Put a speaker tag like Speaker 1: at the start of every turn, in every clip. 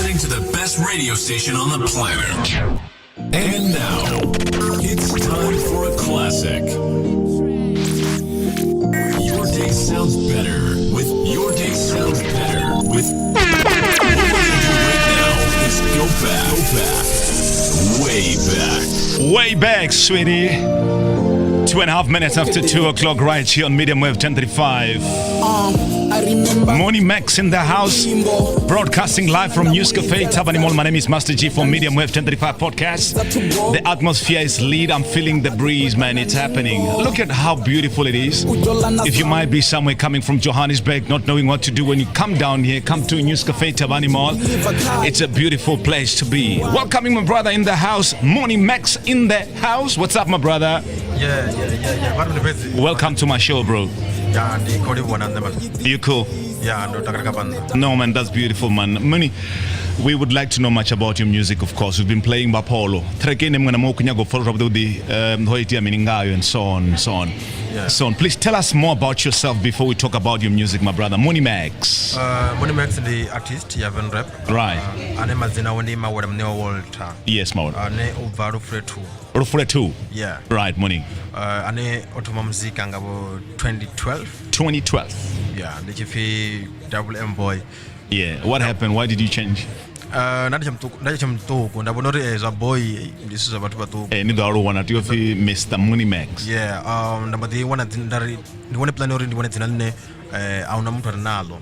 Speaker 1: listening to the best radio station on the planet. And now, it's time for a classic. Your day sounds better with Your Day Sounds Better with. What we're gonna do right now is go back, go back, way back.
Speaker 2: Way back, sweetie. 2.5 minutes after 2 o'clock, right here on Medium Wave 1035.
Speaker 3: I remember
Speaker 2: Muni Max in the house, broadcasting live from News Cafe, Thavhani Mall. My name is Master G for Medium Wave 1035 Podcast. The atmosphere is lit. I'm feeling the breeze, man. It's happening. Look at how beautiful it is. If you might be somewhere coming from Johannesburg, not knowing what to do when you come down here, come to News Cafe, Thavhani Mall. It's a beautiful place to be. Welcoming my brother in the house, Muni Max in the house. What's up, my brother?
Speaker 4: Yeah. Vha ri ndi fhedzi.
Speaker 2: Welcome to my show, bro.
Speaker 4: Ya, ndi khou livhuwa na nṋe, man.
Speaker 2: You cool?
Speaker 4: Ya, ndo takala nga maanḓa.
Speaker 2: No, man, that's beautiful, man. Muni, we would like to know much about your music, of course. We've been playing Bapolo. Track ine mwana mo kunyago follow up the ho itea mini ngayo and so on and so on. So on. Please tell us more about yourself before we talk about your music, my brother. Muni Max.
Speaker 4: Muni Max ndi artist ya Van Rap.
Speaker 2: Right.
Speaker 4: Ane madzina awe ndi Mawela Munewa Walter.
Speaker 2: Yes, Mawela.
Speaker 4: Ane u bva Lufule 2.
Speaker 2: Rufure 2.
Speaker 4: Yeah.
Speaker 2: Right, Muni.
Speaker 4: Ane o thoma muzika nga vho 2012.
Speaker 2: 2012.
Speaker 4: Yeah, ndi tshi pfi Double M Boy.
Speaker 2: Yeah. What happened? Why did you change?
Speaker 4: Nda tshi muṱuku nda vhona uri zwa boy ndi zwithu zwa vhathu vhaṱuku.
Speaker 2: Eh, ni ḓo aluwa na tea u pfi Mr. Muni Max.
Speaker 4: Yeah, nda mbo ḓi wana dzina, nda ri ndi wane plan uri ndi wane dzina ḽine a huna muthu a re naḽo.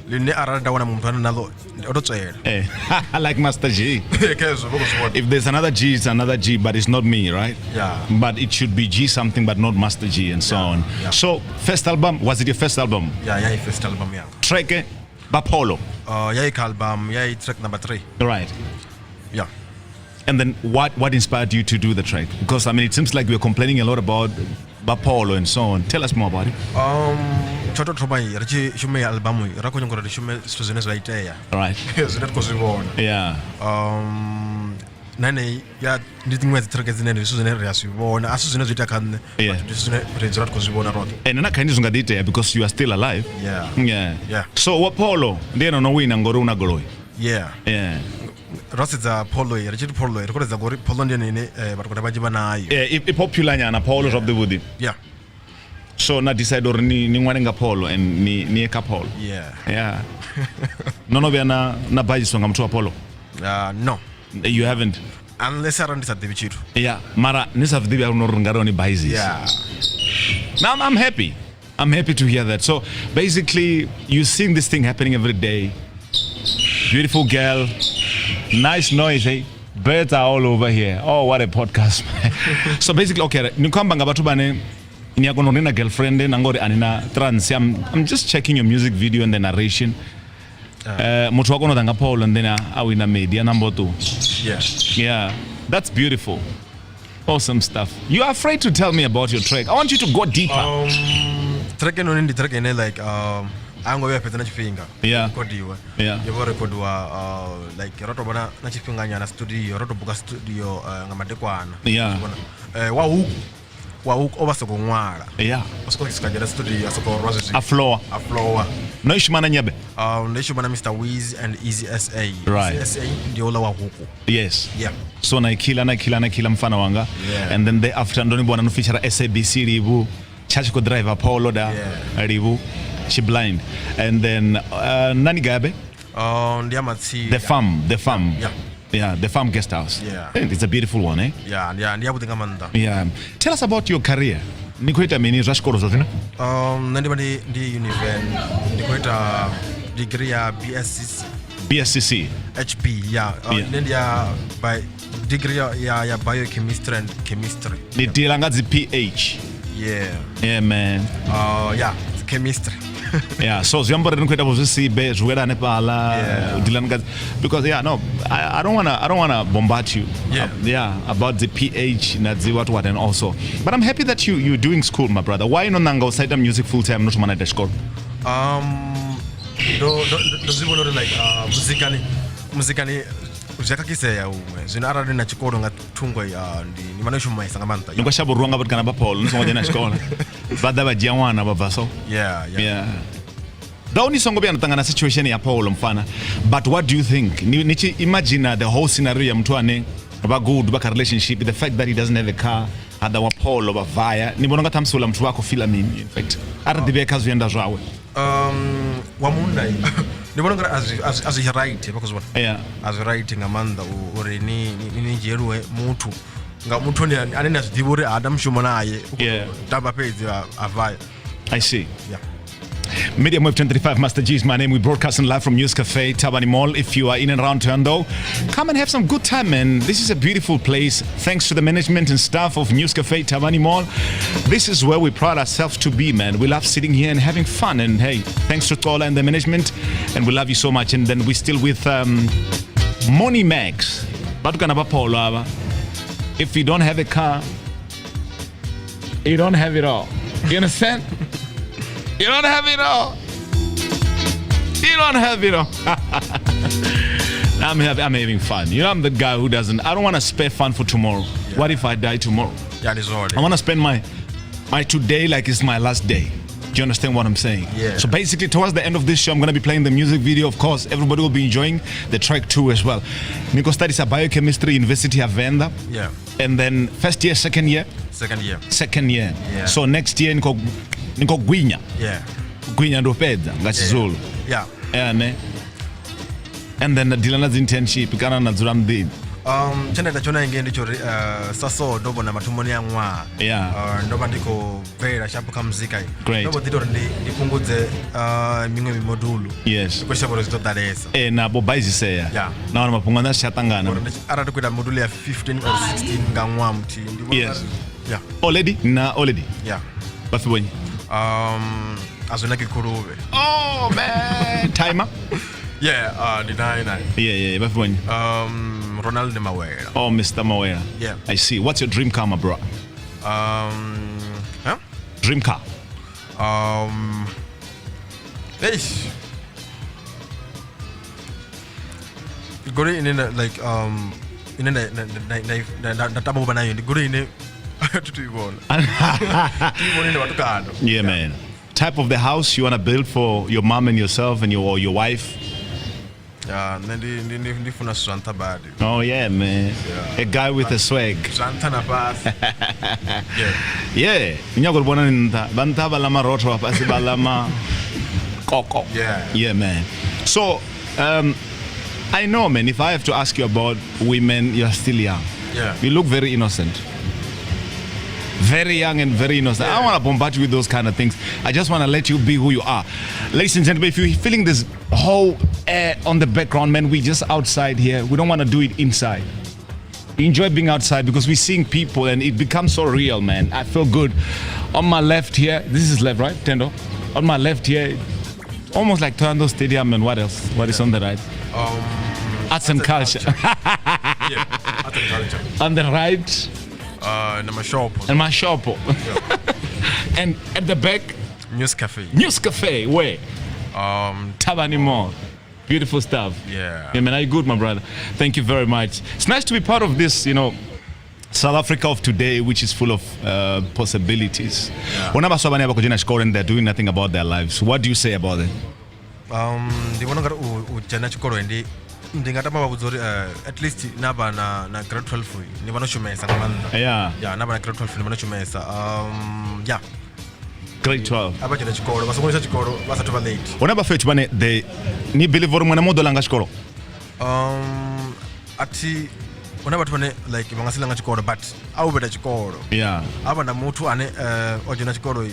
Speaker 4: Ḽine arali nda wana muthu ane naḽo o to tswela.
Speaker 2: Eh, like Master G.
Speaker 4: Khezwo vho khou zwi vhona.
Speaker 2: If there's another G, it's another G, but it's not me, right?
Speaker 4: Yeah.
Speaker 2: But it should be G something, but not Master G, and so on. So, first album, was it your first album?
Speaker 4: Yeah, ya i first album yanga.
Speaker 2: Track Bapolo.
Speaker 4: Ya i kha album ya i track number 3.
Speaker 2: Right.
Speaker 4: Yeah.
Speaker 2: And then what inspired you to do the track? Because, I mean, it seems like we're complaining a lot about Bapolo and so on. Tell us more about it.
Speaker 4: Tsho tou thoma i ri tshi shume album i ra khou nyanga uri ri shume zwithu zwine zwa itea. Zwine ri khou zwi vhona. Na yeneyi ya ndi dziṅwe dzi track dzine ndi zwithu zwine ri a zwi vhona, a si zwine zwi itea kha nṋe, but ndi zwithu zwine ri dzula ri khou zwi vhona roṱhe.
Speaker 2: And na khaini zwi nga ḓi itea because you are still alive.
Speaker 4: Yeah.
Speaker 2: Yeah.
Speaker 4: Yeah.
Speaker 2: So Wapolo, ndi ene no wina ngori una goloi.
Speaker 4: Yeah. Ro sedza Polo, ri tshi ri Polo ri khou redza ngori Polo ndi yone ine vhathu vhanzhi vha nayo.
Speaker 2: Yeah, i popular nyana Polo zwavhuḓi vhuḓi.
Speaker 4: Yeah.
Speaker 2: So na decide uri ni ṅwale nga Polo and ni ye kha Polo.
Speaker 4: Yeah.
Speaker 2: Yeah. No vhuya na bajiswa nga muthu wa Polo?
Speaker 4: No.
Speaker 2: You haven't.
Speaker 4: Unless arali ndi sa ḓivhi tshithu.
Speaker 2: Yeah, mara ni sa ḓivhi a uri nga ri ni baizisa.
Speaker 4: Yeah.
Speaker 2: Now I'm happy. I'm happy to hear that. So basically, you're seeing this thing happening every day. Beautiful girl, nice noise, eh? Birds are all over here. Oh, what a podcast, man. So basically, okay, ni khou amba nga vhathu vhane ni a kona uri ni na girlfriend na ngori ani na trans. I'm just checking your music video and the narration. Muthu wa kona u ḓa nga Polo and then a wina media number 2.
Speaker 4: Yeah.
Speaker 2: Yeah, that's beautiful. Awesome stuff. You are afraid to tell me about your track. I want you to go deeper.
Speaker 4: Track eno ndi track ine like a ngo vhuya fhedza na tshifhinga rekhodiwa. Yo vha rekhodiwa like ro to vhona na tshifhinga nyana studio, ro to buka studio nga madekwana. Vhona. Wa huku o vha soko ṅwala. O soko swika dzhena studio a soko rwa zwezwi.
Speaker 2: A floor.
Speaker 4: A floor.
Speaker 2: No ishuma na nyebe.
Speaker 4: Ndo shuma na Mr Wiz and Easy SA. Easy SA ndi ola wa huku. Yeah.
Speaker 2: So na ikhila na ikhila na ikhila mfana wanga. And then thereafter ndo ni vhona no feature SABC Livu. Chachi ko driver Polo da Livu. She blind. And then Nani Gabe?
Speaker 4: Ndi ya Matsila.
Speaker 2: The farm, the farm.
Speaker 4: Yeah.
Speaker 2: Yeah, the farm guest house.
Speaker 4: Yeah.
Speaker 2: It's a beautiful one, eh?
Speaker 4: Yeah, ndi ya vhuḓi nga maanḓa.
Speaker 2: Yeah. Tell us about your career. Ni khou ita mini zwa tshikolo zwa zwino?
Speaker 4: Nṋe ndi vha ndi Univen, ndi khou ita degree ya BSc.
Speaker 2: BSCC.
Speaker 4: HP, yeah. Nṋe ndi ya degree ya biochemistry and chemistry.
Speaker 2: Ni deala nga dzi pH.
Speaker 4: Yeah.
Speaker 2: Yeah, man.
Speaker 4: Yeah, chemistry.
Speaker 2: Yeah, so zwi amba uri ni khou ita vho zwisibe zwi wela hanefhaḽa.
Speaker 4: Yeah.
Speaker 2: U deala nga because, yeah, no, I don't wanna bombard you.
Speaker 4: Yeah.
Speaker 2: Yeah, about the pH na dzi what and also. But I'm happy that you're doing school, my brother. Why no nanga u sa ita music full time no thoma na ita tshikolo?
Speaker 4: Ndo zwi vhona uri like muzikani zwi a khakhisea huṅwe, zwino arali na tshikolo nga thungo ndi vha no shumesa nga maanḓa.
Speaker 2: Ni khou shavha u rwiwa nga vhathu kana vha Polo ni songo dzhena tshikolo. Vha ḓa vha dzhia ṅwana vha bva so.
Speaker 4: Yeah.
Speaker 2: Yeah. Though ni songo vhuya na ṱangana situation ya Polo mfana, but what do you think? Ni tshi imagine the whole scenario ya muthu ane vha good vha kha relationship, the fact that he doesn't have a car, ha ḓa wa Polo vha vaya, ni vhona unga ṱhamusi uḽa muthu vha khou fila mini? In fact, a ri ḓivhee kha zwienda zwawe.
Speaker 4: Wa munna ndi vhona ungari a zwi right, vha khou zwi vhona?
Speaker 2: Yeah.
Speaker 4: A zwi right nga maanḓa uri ni dzhielwe muthu nga muthu ane na zwi ḓivha uri ha na mushumo naye, u khou tamba fhedzi a vaya.
Speaker 2: I see.
Speaker 4: Yeah.
Speaker 2: Medium Wave 1035, Master G is my name. We're broadcasting live from News Cafe, Thavhani Mall. If you are in and around Thohoyandou, come and have some good time, man. This is a beautiful place. Thanks to the management and staff of News Cafe, Thavhani Mall. This is where we pride ourselves to be, man. We love sitting here and having fun. And hey, thanks to Tola and the management. And we love you so much. And then we're still with Money Max. Batukana ba Polo aba. If you don't have a car, you don't have it all. You understand? You don't have it all. You don't have it all. I'm having fun. You know, I'm the guy who doesn't. I don't want to spare fun for tomorrow.
Speaker 4: Yeah.
Speaker 2: What if I die tomorrow?
Speaker 4: Yeah, it's all.
Speaker 2: I want to spend my today like it's my last day. Do you understand what I'm saying?
Speaker 4: Yeah.
Speaker 2: So basically, towards the end of this show, I'm going to be playing the music video. Of course, everybody will be enjoying the track too as well. Nico studies biochemistry, University of Venda.
Speaker 4: Yeah.
Speaker 2: And then first year, second year?
Speaker 4: Second year.
Speaker 2: Second year.
Speaker 4: Yeah.
Speaker 2: So next year, Nico Gwinya.
Speaker 4: Yeah.
Speaker 2: Gwinya ndo fhedza nga Tshizulu.
Speaker 4: Yeah.
Speaker 2: Yeah, ne? And then deal na internship kana na dzula muḓini.
Speaker 4: Tshine nda tshona nge ndi tshori sa so ndo vhona mathomoni ya ṅwaha.
Speaker 2: Yeah.
Speaker 4: Ndo vha ndi khou bvelela sharp kha muzika.
Speaker 2: Great.
Speaker 4: Ndo mbo ḓi ita uri ndi fhungudze miṅwe mimodulu.
Speaker 2: Yes.
Speaker 4: Ndi khou shavha uri zwi ḓo ḓalesa.
Speaker 2: Na bo baizisea.
Speaker 4: Yeah.
Speaker 2: Na wana mafhungo a si tsha ṱangana.
Speaker 4: Uri arali khou ita modulu ya 15 or 16 nga ṅwaha muthihi ndi vhona
Speaker 2: Yes.
Speaker 4: uri- Yeah.
Speaker 2: Already? Na already.
Speaker 4: Yeah.
Speaker 2: Vha pfi vhonyi?
Speaker 4: A zwi naki khuluvhe.
Speaker 2: Oh man. Timer?
Speaker 4: Yeah, ndi nine.
Speaker 2: Yeah, vha pfi vhonyi?
Speaker 4: Ronald Mawela.
Speaker 2: Oh, Mr. Mawela.
Speaker 4: Yeah.
Speaker 2: I see. What's your dream car, my bro?
Speaker 4: Huh?
Speaker 2: Dream car.
Speaker 4: Eish. Goloi ine like ine nda tama u vha nayo ndi goloi ine thi tu i vhona. Thi i vhona ine vhatukana.
Speaker 2: Yeah, man. Type of the house you want to build for your mom and yourself and your or your wife.
Speaker 4: Yeah, nṋe ndi funa zwithu zwa nṱha badi.
Speaker 2: Oh yeah, man.
Speaker 4: Yeah.
Speaker 2: A guy with a swag.
Speaker 4: Zwa nṱha na fhasi. Yeah.
Speaker 2: Yeah. Nyaka uri vhona ni nṱha. Vha nṱha vha ḽa marotho vha fhasi vha ḽa ma koko.
Speaker 4: Yeah.
Speaker 2: Yeah, man. So, I know, man, if I have to ask you about women, you're still young.
Speaker 4: Yeah.
Speaker 2: You look very innocent. Very young and very innocent. I don't want to bombard you with those kind of things. I just want to let you be who you are. Ladies and gentlemen, if you're feeling this whole air on the background, man, we're just outside here. We don't want to do it inside. Enjoy being outside because we're seeing people and it becomes so real, man. I feel good. On my left here, this is left, right, Tendo? On my left here, almost like Thohoyandou Stadium and what else? What is on the right? Arts and culture.
Speaker 4: Yeah, arts and culture.
Speaker 2: On the right?
Speaker 4: Na mashopo.
Speaker 2: And mashopo.
Speaker 4: Yeah.
Speaker 2: And at the back?
Speaker 4: News Cafe.
Speaker 2: News Cafe, where? Thavhani Mall. Beautiful stuff.
Speaker 4: Yeah.
Speaker 2: Yeah, man, are you good, my brother? Thank you very much. It's nice to be part of this, South Africa of today, which is full of possibilities.
Speaker 4: Yeah.
Speaker 2: Huna vhaswa vhane vha khou dzhena tshikolo and they're doing nothing about their lives. What do you say about it?
Speaker 4: Ndi vhona ungari u dzhena tshikolo ndi nga tama vha vhudza uri at least na vha na grade 12 ni vha no shumesa nga maanḓa.
Speaker 2: Yeah.
Speaker 4: Yeah, na vha na grade 12 ni vha no shumesa. Yeah.
Speaker 2: Grade 12.
Speaker 4: A vha dzhena tshikolo, vha songo litsha tshikolo vha sathu vha late.
Speaker 2: Huna vha fhethu vhane they ni believe uri ṅwana muḓo langa tshikolo?
Speaker 4: A thi huna vhathu vhane like vha nga si langa tshikolo but a u vhela tshikolo.
Speaker 2: Yeah.
Speaker 4: A vha na muthu ane o dzhena tshikolo,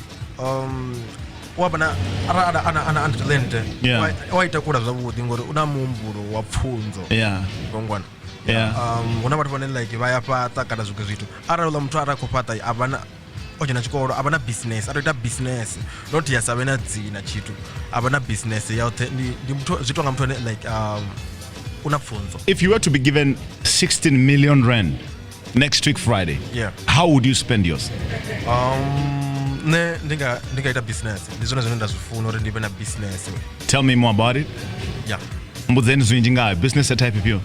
Speaker 4: u a vha na ara ana talent.
Speaker 2: Yeah.
Speaker 4: Wa ita kula zwavhuḓi ngori u na muhumbulo wa pfunzo.
Speaker 2: Yeah.
Speaker 4: Gongwana.
Speaker 2: Yeah.
Speaker 4: Huna vhathu vhane like vha ya fhaṱa kana zwiṅwe zwithu. Arali uḽa muthu arali khou fhaṱa a vha na o dzhena tshikolo a vha na business, a to ita business not ya sa vhe na dzina tshithu, a vha na business yoṱhe ndi muthu zwi tonga muthu ane like u na pfunzo.
Speaker 2: If you were to be given 16 million rand next week Friday,
Speaker 4: Yeah.
Speaker 2: how would you spend yours?
Speaker 4: Nṋe ndi nga ita business, ndi zwone zwine nda zwi funa uri ndi vhe na business.
Speaker 2: Tell me more about it.
Speaker 4: Yeah.
Speaker 2: Mbudzeni zwinzhi nga business ya type ifhio?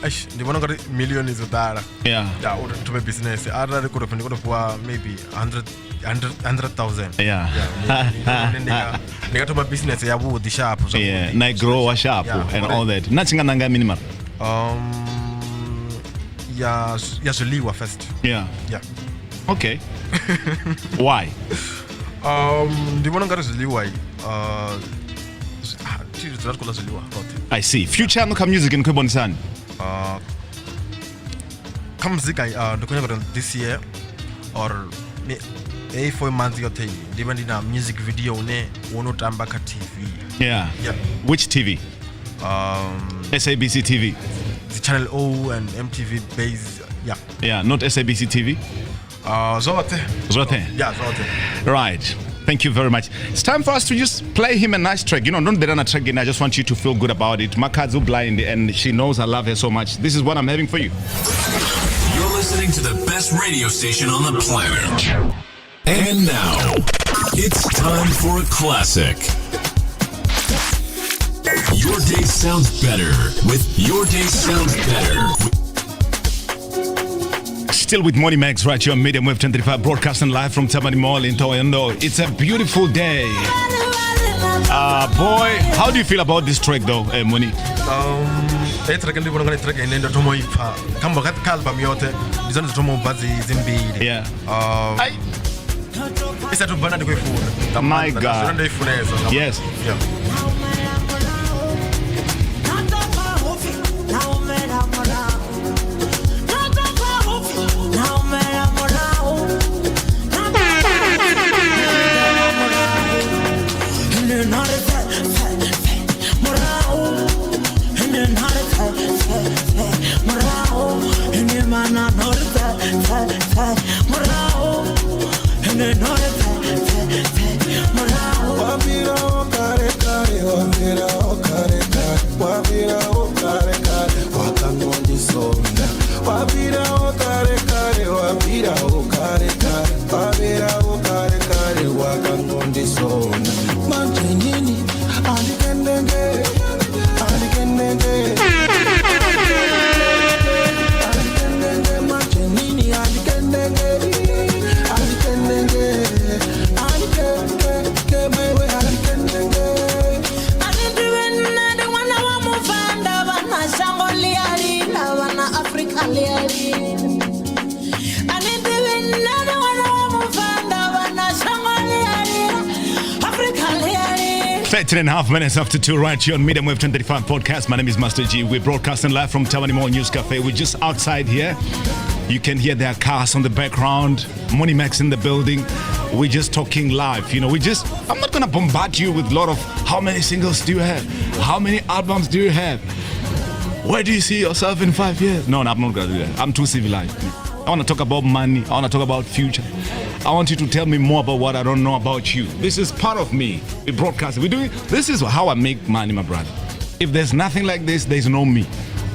Speaker 4: Eish, ndi vhona ungari million dzo ḓala.
Speaker 2: Yeah.
Speaker 4: Yeah, uri ndi thome business. Arali kuri ndi khou fhiwa maybe 100,000.
Speaker 2: Yeah.
Speaker 4: Yeah, ndi nga thoma business ya vhuḓi sharp zwavhuḓi.
Speaker 2: Yeah, na grow sharp
Speaker 4: Yeah,
Speaker 2: and all that. Na tshi nga nanga mini mara?
Speaker 4: Ya zwiḽiwa first.
Speaker 2: Yeah.
Speaker 4: Yeah.
Speaker 2: Okay. Why?
Speaker 4: Ndi vhona ungari zwiḽiwa thi dzula ri khou ḽa zwiḽiwa roṱhe.
Speaker 2: I see. Future yaṋu kha music ni khou i vhonisani?
Speaker 4: Kha muzika ndi khou nyaga uri this year or heyi 4 months yoṱhe ndi vha ndi na music video une wo no tamba kha TV.
Speaker 2: Yeah.
Speaker 4: Yeah.
Speaker 2: Which TV? SABC TV.
Speaker 4: The Channel O and MTV base. Yeah.
Speaker 2: Yeah, not SABC TV.
Speaker 4: Zwoṱhe.
Speaker 2: Zwoṱhe.
Speaker 4: Yeah, zwoṱhe.
Speaker 2: Right. Thank you very much. It's time for us to just play him a nice track. You know, don't a track in. I just want you to feel good about it. Makhadzi blind, and she knows I love her so much. This is what I'm having for you.
Speaker 1: You're listening to the best radio station on the planet. And now, it's time for a classic. Your day sounds better with Your Day Sounds Better.
Speaker 2: Still with Moni Max right here on Medium Wave 1035, broadcasting live from Thabani Mall in Thohoyandou. It's a beautiful day. Boy, how do you feel about this track though, Moni?
Speaker 4: Heyi track ndi vhona unga ndi track ine ndo thoma u i pfa kha album yoṱhe ndi dzone dzo thoma u bva dzi mbili.
Speaker 2: Yeah.
Speaker 4: I sathu bva nda ndi khou i funa.
Speaker 2: My God.
Speaker 4: Zwino ndo i funesa.
Speaker 2: Yes.
Speaker 4: Yeah.
Speaker 2: Thirteen and a half minutes after 2, right here on Medium Wave 1035 podcast. My name is Master G. We're broadcasting live from Thabani Mall News Cafe. We're just outside here. You can hear their cars on the background. Moni Max in the building. We're just talking live. You know, I'm not going to bombard you with a lot of how many singles do you have? How many albums do you have? Where do you see yourself in 5 years? No, I'm not going to do that. I'm too civilized. I want to talk about money. I want to talk about future. I want you to tell me more about what I don't know about you. This is part of me. We broadcast. We do it. This is how I make money, my brother. If there's nothing like this, there's no me.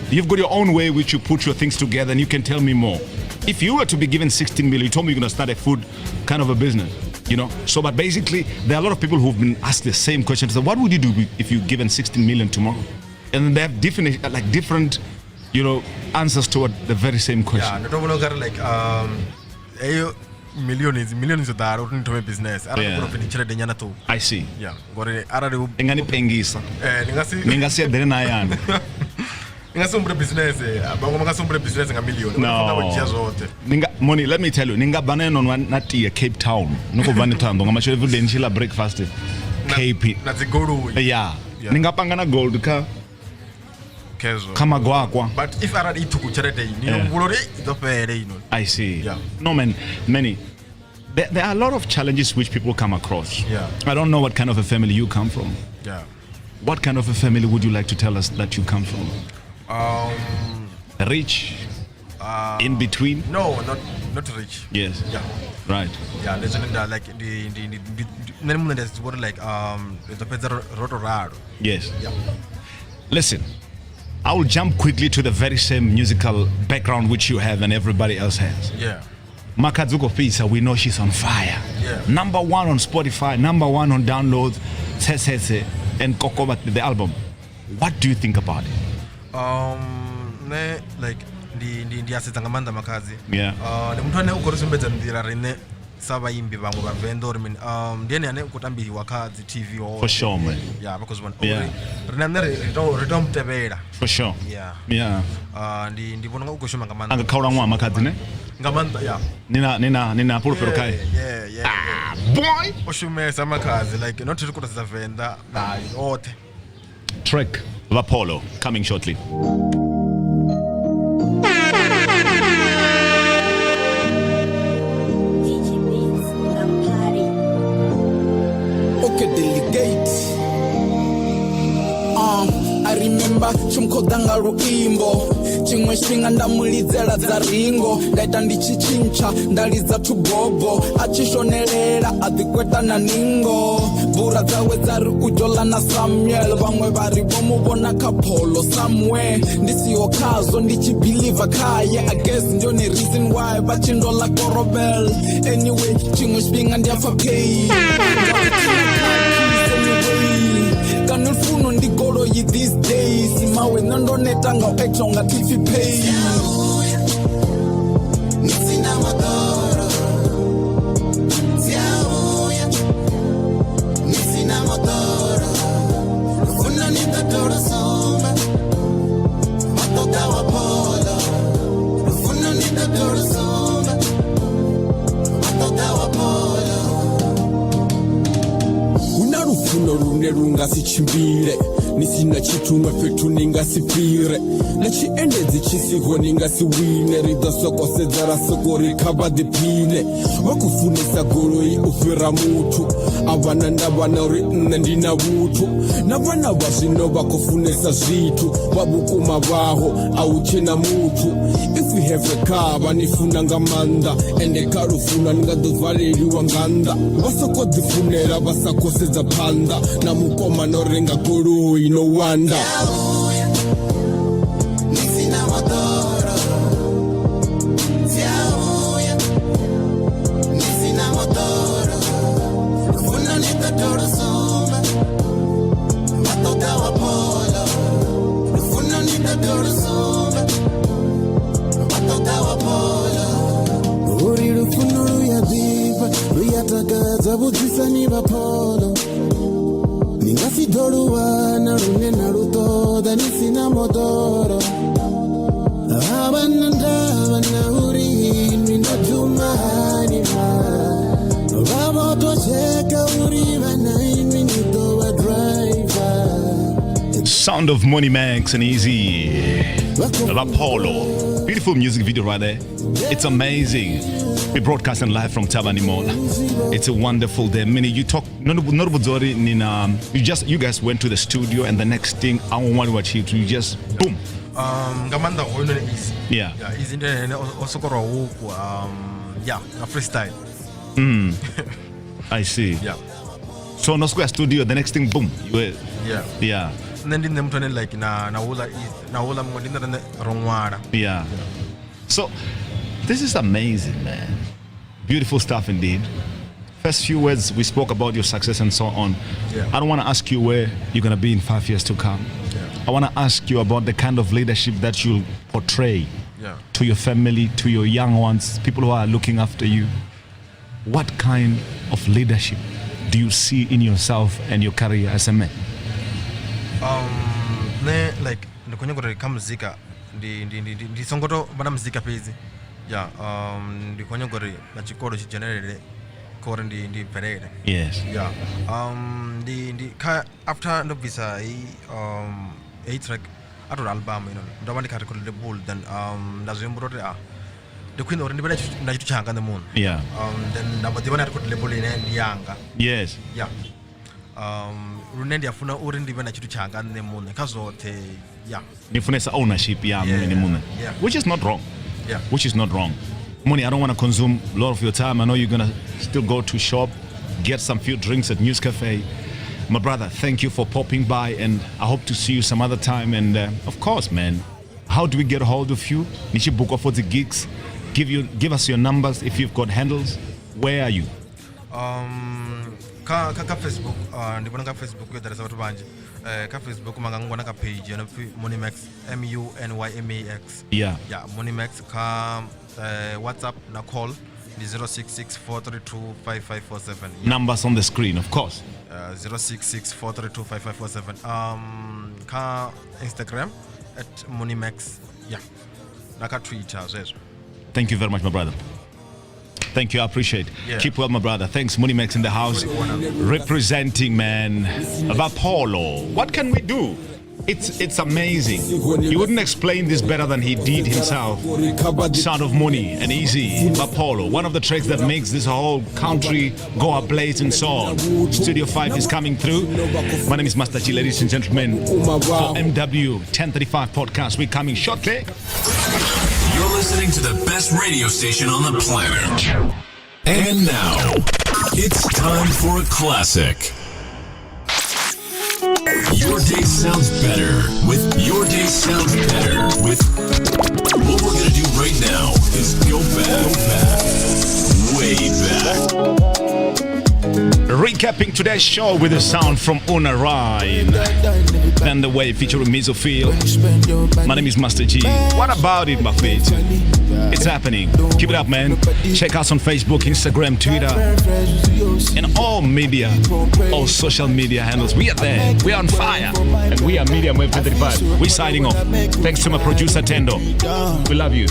Speaker 2: You've got your own way which you put your things together and you can tell me more. If you were to be given 16 million, you told me you're going to start a food kind of a business, you know? So, but basically, there are a lot of people who've been asked the same question. So what would you do if you're given 16 million tomorrow? And then they have different, you know, answers toward the very same question.
Speaker 4: Yeah, like, millions of dollars to my business. I don't know.
Speaker 2: I see.
Speaker 4: Yeah.
Speaker 2: Ngani pengisa. Ningasi dere na yana.
Speaker 4: Ningasumbule business. Bango ngasumbule business nga million.
Speaker 2: No. Ninga Moni, let me tell you, ninga bana no na tia Cape Town. Niko bani thando ngama every day nchila breakfast. Cape.
Speaker 4: Na dzigoloi.
Speaker 2: Yeah. Ninga panga na gold ka.
Speaker 4: Kezo.
Speaker 2: Kama gwakwa.
Speaker 4: But if arali ithuku tshelede ni no ngulori ndo fele ino.
Speaker 2: I see.
Speaker 4: Yeah.
Speaker 2: No man, many. There are a lot of challenges which people come across.
Speaker 4: Yeah.
Speaker 2: I don't know what kind of a family you come from.
Speaker 4: Yeah.
Speaker 2: What kind of a family would you like to tell us that you come from? Rich? In between?
Speaker 4: No, not rich.
Speaker 2: Yes.
Speaker 4: Yeah.
Speaker 2: Right.
Speaker 4: Yeah, like the like
Speaker 2: Yes.
Speaker 4: Yeah.
Speaker 2: Listen, I will jump quickly to the very same musical background which you have and everybody else has.
Speaker 4: Yeah.
Speaker 2: Makhadzi Khofisa, we know she's on fire.
Speaker 4: Yeah.
Speaker 2: Number one on Spotify, number one on downloads, Tsetse and Kokoba, the album. What do you think about it?
Speaker 4: Ne, like ndi asedza nga maanḓa Makhadzi.
Speaker 2: Yeah.
Speaker 4: Ndi muthu ane u khou ri sumbedza nḓila riṋe sa vhaimbi vhaṅwe vhavenḓa uri mini um ndi ene ane u khou tambiwa kha dzi tv hoṱhe.
Speaker 2: For sure, man.
Speaker 4: Ya vha khou zwi vhona
Speaker 2: Yeah.
Speaker 4: uri rine nṋe ri tou mutevhela.
Speaker 2: For sure.
Speaker 4: Yeah.
Speaker 2: Yeah.
Speaker 4: Ndi ndi vhona unga u khou shuma nga maanḓa.
Speaker 2: Anga khaula ṅwaha makhadzi ne?
Speaker 4: Nga maanḓa yeah.
Speaker 2: Nina nina nina fhulufhelo khae.
Speaker 4: Yeah.
Speaker 2: Ah, boy.
Speaker 4: O shumesa makhadzi like not ri khou tou sedza venḓa hai oṱhe.
Speaker 2: Track Vapolo coming shortly.
Speaker 5: DJ Beats, Party.
Speaker 3: Okay, delegate. I remember tshimkhoḓa nga luimbo tshiṅwe tshifhinga nda mu lidzela dza ringo nda ita ndi tshi tshintsha nda lidza thugogo a tshi shonelela a ḓikweta na ningo bura dzawe dza ri u dzhola na Samuel vhaṅwe vha ri vho mu vhona kha pholo somewhere ndi siho khazwo ndi tshi believer khaye I guess ndi yone reason why vha tshi ndola korobel anyway tshiṅwe tshifhinga ndi a pfa pain anyway kana lufuno ndi goloi these days mawe nṋe ndo neta nga u acta unga thi pfi pain.
Speaker 6: Huna lufuno lune lu nga si tshimbile ni sina tshithu ṅwe fhethu ni nga si fhire na tshiendedzi tshi siho ni nga si wine ri ḓo soko sedza ra soko ri kha vha ḓiphine vha khou funesa goloi u fhira muthu a vha na ndavha na uri nṋe ndi na vhuthu na vhana vha zwino vha khou funesa zwithu vha vhukuma vhaho a hu tshe na muthu. If we have a car vha ni funa nga maanḓa ende kha lufuno ni nga ḓo valeliwa nga nnḓa vha soko ḓifunela vha sa khou sedza phanḓa na mukoma no renga goloi no wanda.
Speaker 3: Uri lufuno lu ya ḓifha lu ya takadza vhudzisani vha pholo ni nga si ḓo lu wana lune na lu ṱoḓa ni sina moḓoro a vha na ndavha na uri inwi no duma hani ma vha vho to tsheka uri vha na inwi ni ḓo vha driver.
Speaker 2: Sound of Money Max and Easy Vapolo. Beautiful music video right there. It's amazing. We're broadcasting live from Thavhani Mall. It's a wonderful day. Mini, you talk Nina, you guys went to the studio and the next thing I want to achieve, you just boom.
Speaker 4: Nga maanḓa hoyu noni easy.
Speaker 2: Yeah.
Speaker 4: Yeah, easy ndi ene o soko rwa huku yeah, nga freestyle.
Speaker 2: I see.
Speaker 4: Yeah.
Speaker 2: So no square studio, the next thing boom. You were,
Speaker 4: Yeah.
Speaker 2: Yeah.
Speaker 4: Nṋe ndi nṋe muthu ane like na na hula na hula muṅwe ndi nṋe ro ṅwala.
Speaker 2: Yeah. So this is amazing, man. Beautiful stuff indeed. First few words we spoke about your success and so on.
Speaker 4: Yeah.
Speaker 2: I don't want to ask you where you're going to be in 5 years to come.
Speaker 4: Yeah.
Speaker 2: I want to ask you about the kind of leadership that you'll portray
Speaker 4: Yeah.
Speaker 2: to your family, to your young ones, people who are looking after you. What kind of leadership do you see in yourself and your career as a man?
Speaker 4: Nṋe like ndi khou nyaga uri kha muzika ndi ndi ndi ndi songo to vha na muzika fhedzi. Yeah, ndi khou nyaga uri na tshikolo tshi dzhenelele kha uri ndi ndi bvelele.
Speaker 2: Yes.
Speaker 4: Yeah. Ndi ndi kha after ndo bvisa heyi heyi track a tou album ino ndo vha ndi kha record label then nda zwi humbula uri ndi khwine uri ndi vhe na tshithu tshanga nṋe muṋe.
Speaker 2: Yeah.
Speaker 4: Then nda mbo ḓi vha na record label ine ndi yanga.
Speaker 2: Yes.
Speaker 4: Yeah. Lune ndi a funa uri ndi vhe na tshithu tshanga nṋe muṋe kha zwoṱhe. Yeah.
Speaker 2: Ni funesa ownership ya
Speaker 4: Yeah.
Speaker 2: muṋe muṋe.
Speaker 4: Yeah.
Speaker 2: Which is not wrong.
Speaker 4: Yeah.
Speaker 2: Which is not wrong. Muni, I don't want to consume a lot of your time. I know you're going to still go to shop, get some few drinks at News Cafe. My brother, thank you for popping by, and I hope to see you some other time. And of course, man, how do we get a hold of you? Nichi book for the gigs. Give us your numbers if you've got handles. Where are you?
Speaker 4: Kha kha kha Facebook, ndi vhona kha Facebook yo ḓalesa vhathu vhanzhi. Kha Facebook manga ngwana kha page yo no pfi Munimax, M U N Y M A X.
Speaker 2: Yeah.
Speaker 4: Yeah, Munimax kha WhatsApp na call Ndi 0664325547.
Speaker 2: Numbers on the screen, of course.
Speaker 4: 0664325547. Kha Instagram at Munimax, yeah, na kha Twitter zwezwo.
Speaker 2: Thank you very much, my brother. Thank you, I appreciate.
Speaker 4: Yeah.
Speaker 2: Keep well, my brother. Thanks, Munimax in the house, representing, man, Vapolo. What can we do? It's amazing. He wouldn't explain this better than he did himself. Sound of Money and Easy, Vapolo, one of the tracks that makes this whole country go ablaze and so on. Studio 5 is coming through. My name is Master G, ladies and gentlemen. For MW 1035 podcast, we're coming shortly.
Speaker 1: You're listening to the best radio station on the planet. And now, it's time for a classic. Your day sounds better with Your Day Sounds Better with. What we're gonna do right now is go back, way back.
Speaker 2: Recapping today's show with a sound from Una Ryan. Then the Way featuring Mizo Phil. My name is Master G. What about it, Buffett? It's happening. Keep it up, man. Check us on Facebook, Instagram, Twitter, and all media, all social media handles. We are there. We are on fire. And we are Media Web 35. We're signing off. Thanks to my producer, Tendo. We love you.